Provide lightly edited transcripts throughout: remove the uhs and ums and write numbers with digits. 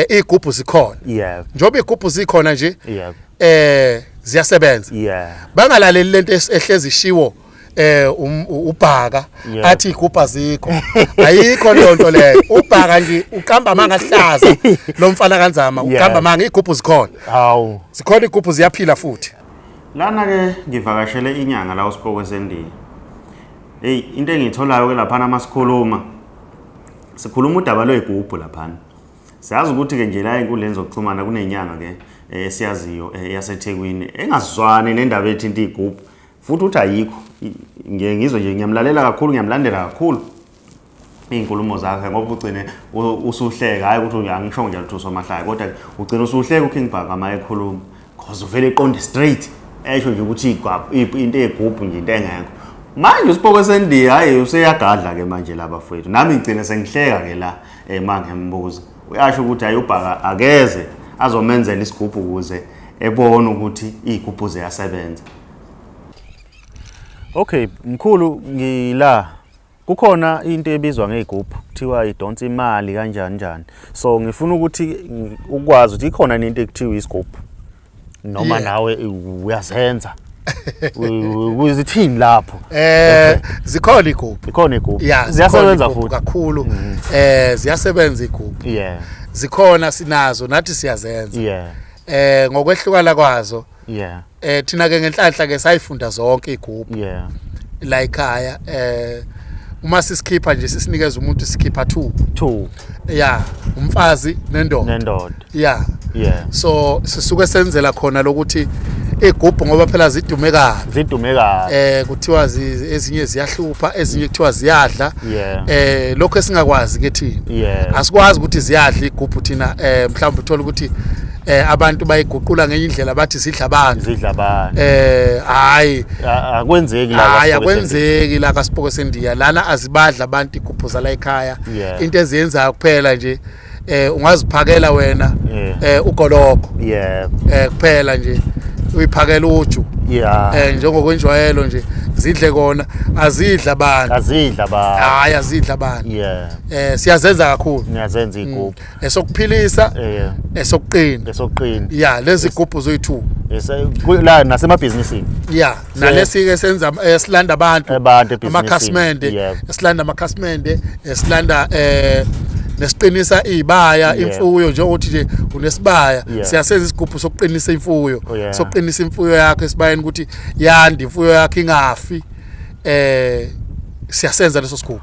Igubhu zikhona. Njengoba igubhu zikhona nje, ziyasebenza. Bangalaleli lento ehlezi ishiwo ubhaka athi igubha zikho. Ayikho leyo nto leyo. Ubhaka nje uqamba amanga ahlaza lo mfana kaNzama, uqamba amanga, igubhu zikhona. Hawu. Zikhona igubhu, ziyaphila futhi. Lana ke ngivakashele inyanga la uSipoko Sendiya. Hey, into engiyitholayo ke laphana masikhuluma, sikhuluma udaba lwegubhu laphana. Siyazi ukuthi ke nje la enkundleni zokuxhumana kunenyanga ke esiyaziyo yaseThekwini engazwani nendaba ethinta igubhu, futhi uthi ayikho. Ngiye ngizwe nje, ngiyamlalela kakhulu, ngiyamlandela kakhulu iy'nkulumo zakhe, ngoba ugcine usuhleka, hhayi ukuthi angisho nje ukuthi usomahlaya, kodwa ugcine usuhleka uKing Bhaka uma ekhuluma, cause uvele eqonde straight, esho nje ukuthi into eyigubhu nje into engekho. Manje uSipoko Sendiya, hhayi, useyagadla ke manje la bafowethu. Nami ngigcine sengihleka ke la uma ngimbuza, uyasho ukuthi hayi, uBhaka akeze azomenzela isigubhu ukuze ebone ukuthi iy'gubhu ziyasebenza. Okay, mkhulu, ngila kukhona into ebizwa ngey'gubhu, kuthiwa idonsa imali kanjani njani, so ngifuna ukuthi ukwazi ukuthi ikhona into ekuthiwa isigubhu noma nawe uyazenza. Uzithini lapho? Zikhona igubhu. Ikhona igubhu? Yeah. Ziyasebenza zikhona igubhu futhi? Kakhulu. Ziyasebenza igubhu. Zikhona, sinazo nathi, siyazenza. Ngokwehlukana kwazo. Thina ke ngenhlanhla ke sayifunda zonke igubhu la ekhaya. Uma sisikhipha nje, sisinikeza umuntu, sikhipha two. Two. Yeah, umfazi nendoda. Nendoda. So sisuke senzela khona lokuthi igubhu, ngoba phela zidume kabi. Zidume kabi. Kuthiwa ezinye ziyahlupha, ezinye kuthiwa ziyadla. Lokho esingakwazi ke thina, asikwazi ukuthi ziyadla igubhu thina. Mhlawumbe uthola ukuthi abantu bayiguqula ngenye indlela, bathi zidla abantu. Zidla abantu. Hayi. Akwenzeki la Hayi. kwaSipoko Sendiya. Akwenzeki la kaSipoko Sendiya lana, azibadla abantu igubhu zala ekhaya. Into eziyenzayo kuphela nje, ungaziphakela wena ugologo kuphela nje, uyiphakela uju njengokwenjwayelo nje, zidle kona, azidla abantu. Azidla abantu. Hayi, azidla abantu. Siyazenza kakhulu. Niyazenza igubhu. Esokuphilisa, esokuqina. Esokuqina. Ya, lezi gubhu zoyi-two. La nasemabhizinisini. Ya, nalesi ke senza silanda abantu. Abantu ebhizinisini. Amakhasimende. Silanda amakhasimende, silanda nesiqinisa izibaya, imfuyo, njengokuthi nje unesibaya, siyasenza isigubhu sokuqinisa imfuyo, sokuqinisa imfuyo yakho esibayeni ukuthi yandi imfuyo yakho, ingafi. Siyasenza leso sigubhu.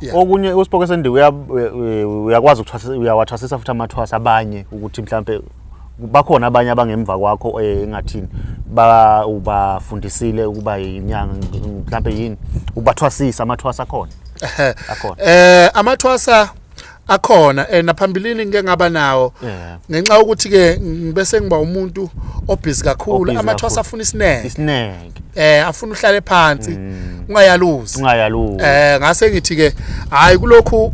Yeah. Okunye, uSipoko Sendiya uyakwazi ukuthwasisa, uyawathwasisa futhi amathwasa abanye, ukuthi mhlambe bakhona abanye abangemva kwakho engathini ba ubafundisile ukuba inyanga mhlambe yini, ubathwasisa, amathwasa akhona? Akhona. Amathwasa akhona, naphambilini ngike ngaba nawo. Ngenxa yokuthi ke ngibese ngiba umuntu obusy kakhulu. Obusy Amathwasa kakhulu. afuna isineke. Isineke. Afuna uhlale phansi, ungayaluzi. Ungayaluzi. Ngase ngithi ke hayi, kulokhu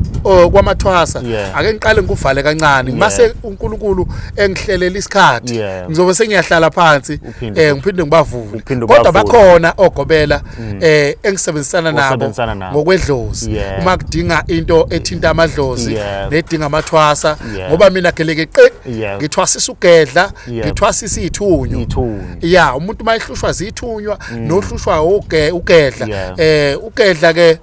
kwamathwasa ake ngiqale ngikuvale kancane, mase uNkulunkulu engihlelela isikhathi, ngizobe sengiyahlala phansi, Uphinde ngiphinde ngibavule. Uphinde Kodwa ubavule. bakhona ogobela engisebenzisana nabo Osebenzisana nabo. ngokwedlozi, uma kudinga into ethinta amadlozi nedinga amathwasa, ngoba mina gelekeqe ngithwasisa ugedla, ngithwasisa iy'thunywa. Iy'thunywa. Ya, umuntu uma ehlushwa zithunywa nohlushwa ugedla, ugedla ke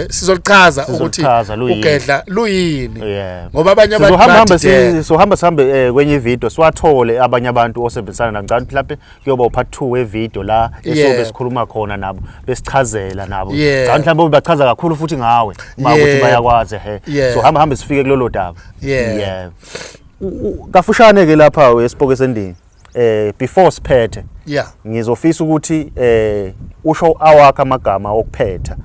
sizolichaza ukuthi Sizolichaza luyini. ugedla luyini, ngoba abanye abantu Sizohamba hambe bathi sizohamba sihambe kwenye ivideo, siwathole abanye abantu osebenzisana nabo. Ngicabanga mhlawumbe kuyoba upart 2 wevideo la esobe sikhuluma khona nabo, besichazela nabo. Ngicabanga mhlawumbe bachaza kakhulu futhi ngawe uma ukuthi bayakwazi he. So hamba hambe sifike kulolo daba. Yeah. Kafushane ke lapha eSipoko Sendiya. Before siphethe, ngizofisa ukuthi usho awakho amagama okuphetha,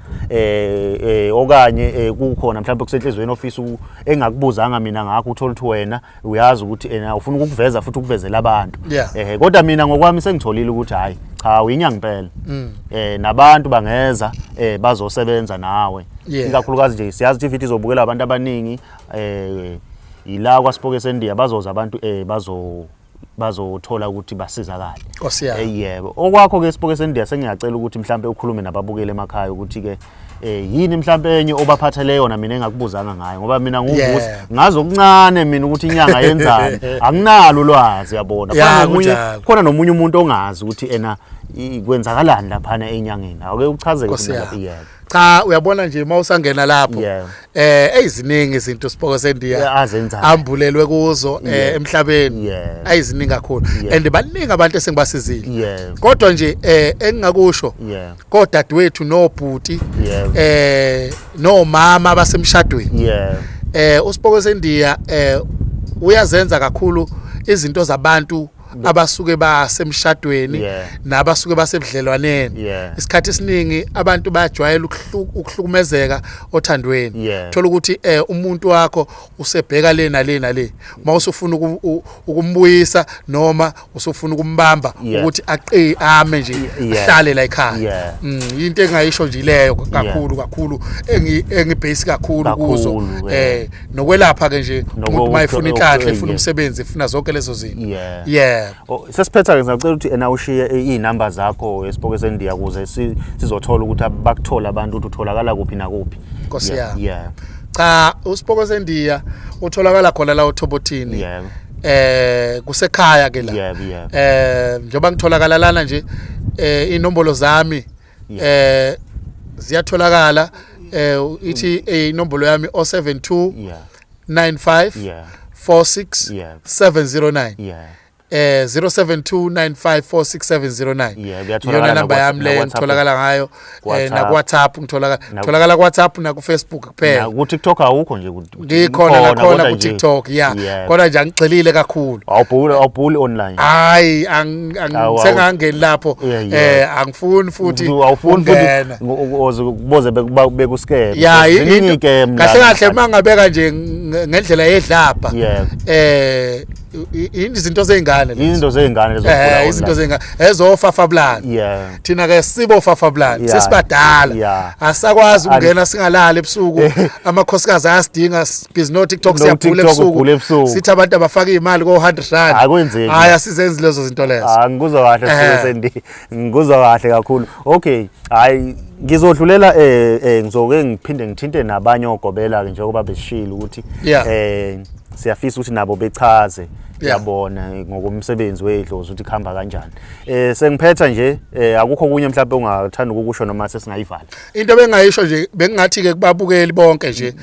okanye kukhona mhlawumbe kusenhlizweni ofisa engakubuzanga mina ngakho, uthola ukuthi wena uyazi ukuthi ena ufuna ukukuveza futhi ukuvezela abantu. Kodwa mina ngokwami sengitholile ukuthi hayi cha, uyinyanga impela. Nabantu bangeza bazosebenza nawe. Ikakhulukazi nje siyazi ukuthi ivideo izobukela abantu abaningi, ila kwaSipoko Sendiya bazoza abantu, bazothola ukuthi basizakale. Nkosi yami. Yebo. Okwakho ke, Sipoko Sendiya, sengiyacela ukuthi mhlambe ukhulume nababukeli emakhaya ukuthi ke Yini mhlambe enye obaphathele yona mina engakubuzanga ngayo, ngoba mina nguvusi ngazi okuncane mina ukuthi inyanga yenzani, anginalo ulwazi, yabona. Khona nomunye umuntu ongazi ukuthi ena kwenzakalani laphana enyangeni. Ake uchaze ke. Cha, uyabona nje uma usangena lapho eziningi izinto Sipoko seNdiya ambulelwe kuzo emhlabeni, ayiziningi kakhulu and baningi abantu esengibasizile. Kodwa nje engingakusho kodadewethu nobhuti nomama abasemshadweni, uSipoko seNdiya uyazenza kakhulu izinto zabantu abasuke basemshadweni nabasuke basebudlelwaneni. Isikhathi esiningi abantu bayajwayela ukuhlukumezeka othandweni. Thola ukuthi umuntu wakho usebheka le nale nale, mawusufuna ukumbuyisa noma usufuna ukumbamba ukuthi aqi ame nje ahlale la ekhaya. Into engayisho nje leyo kakhulu kakhulu engibase kakhulu kuzo, nokwelapha ke nje umuntu mayefuna inhlanhla, efuna umsebenzi, efuna zonke lezo zinto. Sesiphetha ke, ngicela ukuthi ena ushiye izinamba zakho eSipoko seNdiya ukuze sizothola ukuthi bakuthola abantu ukuthi utholakala kuphi nakuphi. Nkosi yami. Cha, uSipoko seNdiya utholakala khona la oThobothini. Kusekhaya ke la. Njengoba ngitholakala lana nje, inombolo zami ziyatholakala. Ithi inombolo yami 072 95 46 709. 0729546709 iyona namba yami le ngitholakala ngayo, na ku WhatsApp ngitholakala ku WhatsApp na ku Facebook kuphela. Ku TikTok awukho nje? Ngikhona nakhona ku TikTok, kodwa nje angigxilile kakhulu. Awubhuli online? Hayi, angisengangeni lapho, angifuni futhi ukungena. Boze bekuscam. Kahle kahle mangabeka nje ngendlela yedlapha, izinto zey'ngane, izinto zey'ngane lezo, izinto zey'ngane ezofafablana. Thina ke sibo fafablana, sesibadala, asakwazi ukungena singalali ebusuku. Amakhosikazi ayasidinga, busy no TikTok, siyabhula ebusuku, sithi abantu abafaka imali ko 100 rand. Akwenzeki. Hayi, asizenzi lezo zinto lezo. Ngikuzwa kahle Sendi, ngikuzwa kahle kakhulu. Okay, hayi, ngizodlulela, ngizoke ngiphinde ngithinte nabanye ogobela ke, njengoba besishilo ukuthi siyafisa ukuthi nabo bechaze, yabona, ngokomsebenzi wedlozi ukuthi kuhamba kanjani. Sengiphetha nje, akukho okunye mhlawumbe ungathanda ukukusho noma sesingayivala? Into bengayisho nje, bengingathi ke kubabukeli bonke nje,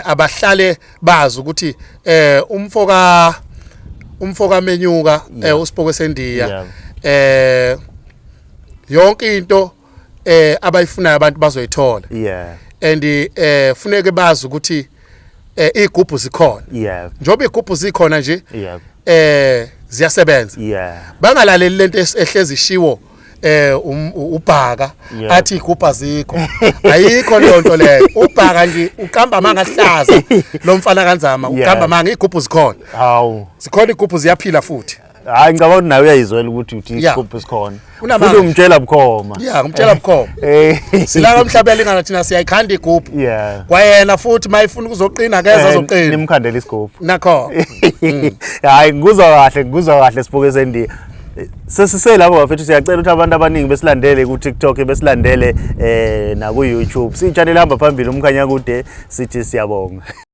abahlale bazi ukuthi umfoka Menyuka, uSipoko seNdiya, yonke into abayifunayo abantu bazoyithola. And funeke bazi ukuthi igubhu zikhona. Njengoba igubhu zikhona nje, ziyasebenza. Bangalaleli lento ehlezi ishiwo ubhaka athi igubha zikho, ayikho leyo nto leyo. Ubhaka nje uqamba amanga ahlaza lo mfana kanzama, uqamba amanga, igubhu zikhona. Hawu, zikhona igubhu, ziyaphila futhi. Hayi, ngicabanga ukuthi nawe uyayizwela ukuthi uthi isigubhu sikhona. Futhi umtshela bukhoma. Yeah, ngumtshela bukhoma. Silaka umhlaba yalingana, thina siyayikhanda igubhu. Kwayena futhi mayifuna ukuzoqina akeza azoqina. Nimkhandele isigubhu. Nakho. Hayi, ngikuzwa kahle, ngikuzwa kahle Sipoko seNdiya. Sesiselapho bafethu, siyacela ukuthi abantu abaningi besilandele ku TikTok, besilandele na ku YouTube. Siyi-channel hamba phambili umkhanya kude, sithi siyabonga.